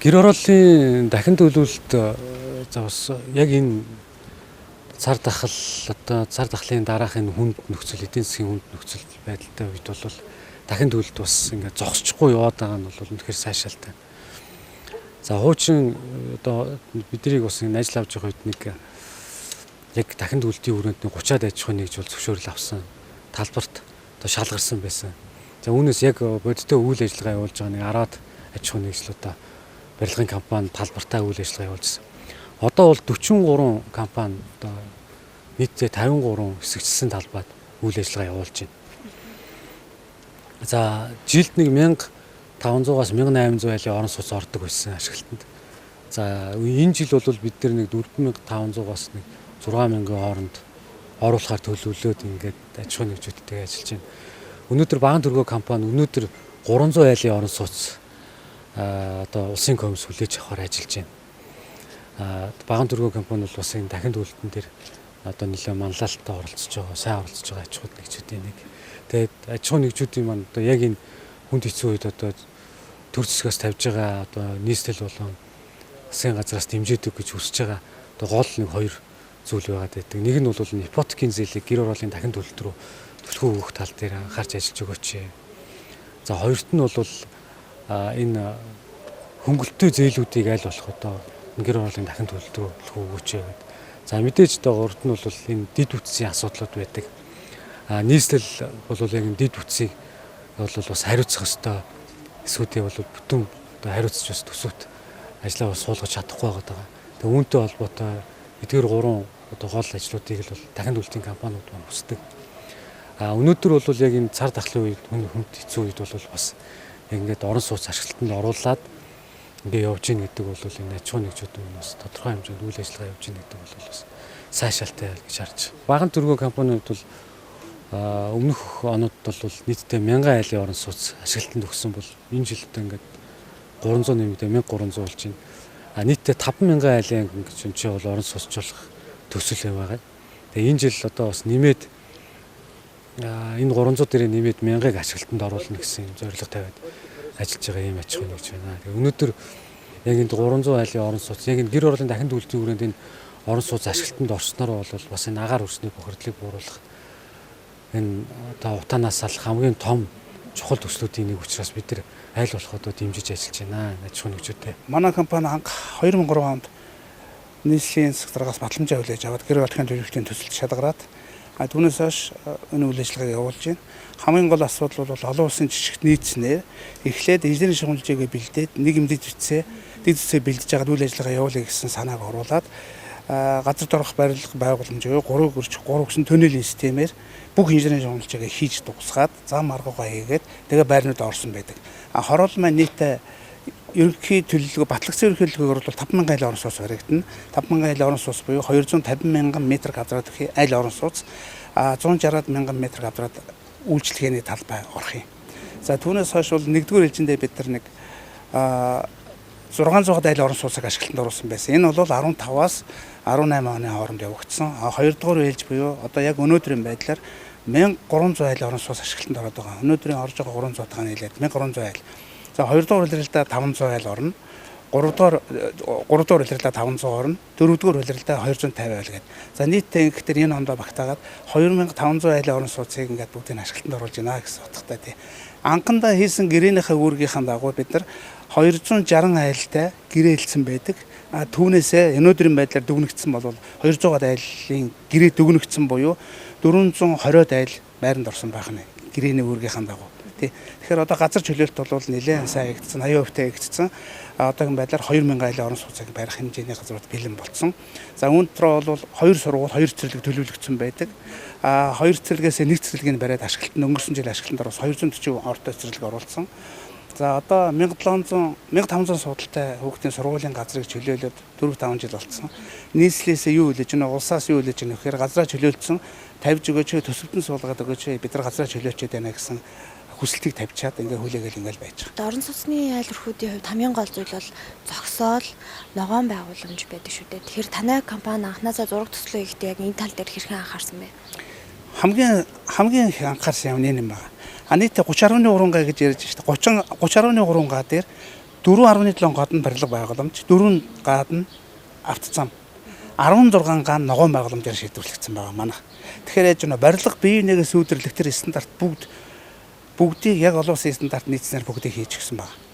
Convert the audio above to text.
Гэр хорооллын дахин төлөвлөлт за бас яг энэ цар тахал одоо цар тахлын дараах энэ хүнд нөхцөл, эдийн засгийн хүнд нөхцөл байдалтай үед бол дахин төлөлт бас ингээд зогсчихгүй яваад байгаа нь бол үнэхээр сайшаалтай. За хуучин одоо биднийг бас энэ ажил авч явах үед нэг яг дахин төлөлтийн хүрээнд нэг 30-аад аж ахуйн нэгж бол зөвшөөрөл авсан талбарт одоо шалгарсан байсан. За үүнээс яг бодиттой үйл ажиллагаа явуулж байгаа нэг 10-аад аж ахуйн нэгжил одоо барилгын компани талбартаа үйл ажиллагаа явуулжсэн. Одоо бол 43 компани одоо нийтдээ 53 хэсэгчилсэн талбайд үйл ажиллагаа явуулж байна. За жилд нэг 1500-аас 1800 айлын орон сууц ордог байсан ашиглалтанд. За энэ жил бол бид нар нэг 4500-аас нэг 6000-ын хооронд оруулахаар төлөвлөөд ингээд аж ахуйн нэгжүүдтэйгээ ажиллаж байна. Өнөөдөр Баган төргөө компани өнөөдөр 300 айлын орон сууц одоо улсын комисс хүлээж авахар ажиллаж байна. Баган төргөө компани бол бас энэ дахин төлөлтөн дээр одоо нэлээд манлайлалтай оролцож байгаа, сайн оролцож байгаа аж ахуйн нэгжүүдийн нэг. Тэгээд аж ахуйн нэгжүүдийн маань одоо яг энэ хүнд хэцүү үед одоо төр зэсгээс тавьж байгаа одоо нийслэл болон засгийн газраас дэмжиж өг гэж хүсэж байгаа одоо гол нэг хоёр зүйл байгаад байдаг. Нэг нь бол ипотекийн зээлийг гэр хорооллын дахин төлөлт рүү түлхүү өгөх тал дээр анхаарч ажиллаж өгөөч. За хоёрт нь бол энэ хөнгөлөлттэй зээлүүдийг аль болох одоо гэр хорооллын дахин төлөлт рүү түлхүү өгөөч гэдэг. За мэдээж одоо гуравт нь бол энэ дэд бүтцийн асуудлууд байдаг. Нийслэл бол яг энэ дэд бүтцийг бол бас хариуцах ёстой эсвүүдээ бол бүтэн одоо хариуцж бас төсөвт ажлаа бас суулгаж чадахгүй байгаа. Тэгээ үүнтэй холбоотой эдгээр гурван одоо гол ажлуудыг л бол дахин төлөлтийн компаниуд маань хүсдэг. Өнөөдөр бол яг энэ цар тахлын үед хүнд хэцүү үед бол бас яг ингээд орон сууц ашиглалтанд оруулаад ингээ явж гин гэдэг бол энэ аж ахуйн нэгжүүд нь бас тодорхой хэмжээнд үйл ажиллагаа явж гин гэдэг бол бас сайшаалтай гэж харж байна. Баган төргөө компаниуд бол өмнөх онууд бол нийтдээ 1000 айлын орон сууц ашиглалтанд өгсөн бол энэ жил одоо ингээд 300 нэмэгдээ 1300 болж байна. Нийтдээ 5000 айлын гэж энэ чинь бол орон сууцчлах төсөл байгаа. Тэгээ энэ жил одоо бас нэмээд энэ 300 дээрээ нэмээд 1000-ыг ашиглалтанд оруулна гэсэн юм зорилго тавиад ажиллаж байгаа юм аж ахуйн нэгж байна. Тэгээ өнөөдөр яг энэ 300 айлын орон сууц яг энэ гэр хорооллын дахин төлөлтийн хүрээнд энэ орон сууц ашиглалтанд орсноор бол бас энэ агаар өрсний бохирдлыг бууруулах энэ одоо утаанаас ал хамгийн том чухал төслүүдийн нэг учраас бид нар аль болох одоо дэмжиж ажиллаж байна. Аж ахуйн нэгжүүдтэй. Манай компани анх 2003 онд нийслэлийн засаг даргаас батламжаа хүлээж аваад гэр бүлийн төлөвлөлтийн төсөлд шалгараад түүнээс хойш энэ үйл ажиллагааг явуулж байна. Хамгийн гол асуудал бол олон улсын жижигт нийцснээр эхлээд инженерийн шугамжийг бэлдээд нэг юм дэд бүтцээ бэлдэж байгаад үйл ажиллагаа явуулъя гэсэн санааг оруулаад газар дорох барилга байгууламж 3 гөрч 3 гэсэн төнөлийн системээр бүх инженерийн шугамжийг хийж дуусгаад зам аргуугаа хийгээд тэгээ байрнууд орсон байдаг. Хороол маань нийтээ ерөнхий төлөвлөгөө батлагдсан ерөнхий төлөвлөгөөр бол 5000 айл орон сууц баригдана. 5000 айл орон сууц буюу 250 мянган метр квадрат айл орон сууц, 160 мянган метр квадрат үйлчилгээний талбай орох юм. За түүнээс хойш бол нэгдүгээр ээлжиндээ бид нар нэг 600 айл орон сууцыг ашиглалтанд оруулсан байсан. Энэ бол 15-аас 18 оны хооронд явагдсан. Хоёрдугаар ээлж буюу одоо яг өнөөдрийн байдлаар 1300 айл орон сууц ашиглалтанд ороод байгаа. Өнөөдрийн орж байгаа 300-аа нийлээд 1300 айл. За хоёрдугаар улиралдаа 500 айл орно. Гуравдугаар улиралдаа 500 орно. Дөрөвдүгээр улиралдаа 250 айл гэдэг. За нийтдээ ингэхдээ энэ ондоо багтаагаад 2500 айлын орон сууцыг ингээд бүгдийг ашиглалтанд оруулж байна гэсэн утгатай тий. Анхандаа хийсэн гэрээнийхээ үүргийнхээ дагуу бид нар 260 айлтай гэрээлсэн байдаг. Түүнээсээ өнөөдрийн байдлаар дүгнэгдсэн бол 200 айлын гэрээ дүгнэгдсэн буюу 420 айл байранд орсон байх нь гэрээний үүргийнхээ дагуу. Тэгэхээр одоо газар чөлөөлт бол нэлээд сайн хийгдсэн, 80% та хийгдсэн. Одоогийн байдлаар 2000 айлын орон сууцыг барих хэмжээний газрууд бэлэн болцсон. За үүн дотроо бол 2 сургууль, 2 цэцэрлэг төлөвлөгдсөн байдаг. 2 цэцэрлэгээс 1 цэцэрлэгийг бариад ашиглалтанд өнгөрсөн жил ашиглалтанд оруулсан 240 ортой цэцэрлэг оруулсан. За одоо 1700 1500 суудалтай хүүхдийн сургуулийн газрыг чөлөөлөд 4-5 жил болцсон. Нийслэлээсээ юу хүлээж байна, улсаас юу хүлээж байна гэхээр газраа чөлөөлсөн тавьж өгөөч, төсөвтөн суулгаад өгөөч, бид нар газраа чөлөөлчээд байна гэсэн хүсэлтийг тавьчаад ингээ хүлээгээл ингээл байж байгаа. Орон сууцны айл өрхүүдийн хувьд хамгийн гол зүйл бол зогсоол, ногоон байгууламж байдаг шүү дээ. Тэгэхээр танай компани анхнаасаа зураг төслөө хийхдээ яг энэ тал дээр хэрхэн анхаарсан бэ? Хамгийн их анхаарсан юм энэ юм байна. Нийтдээ 30.3 га гэж ярьж шүү дээ. 30.3 га дээр 4.7 гадна барилга байгууламж, 4 гадна автозам, 16 гаан ногоон байгууламжаар шийдвэрлэгдсэн байгаа манайх. Тэгэхээр яаж вэ? Барилга бие бинийгээ сүүдэрлэх тэр стандарт бүгдийг яг олон улсын стандарт нийцснээр бүгдийг хийж гисэн байна.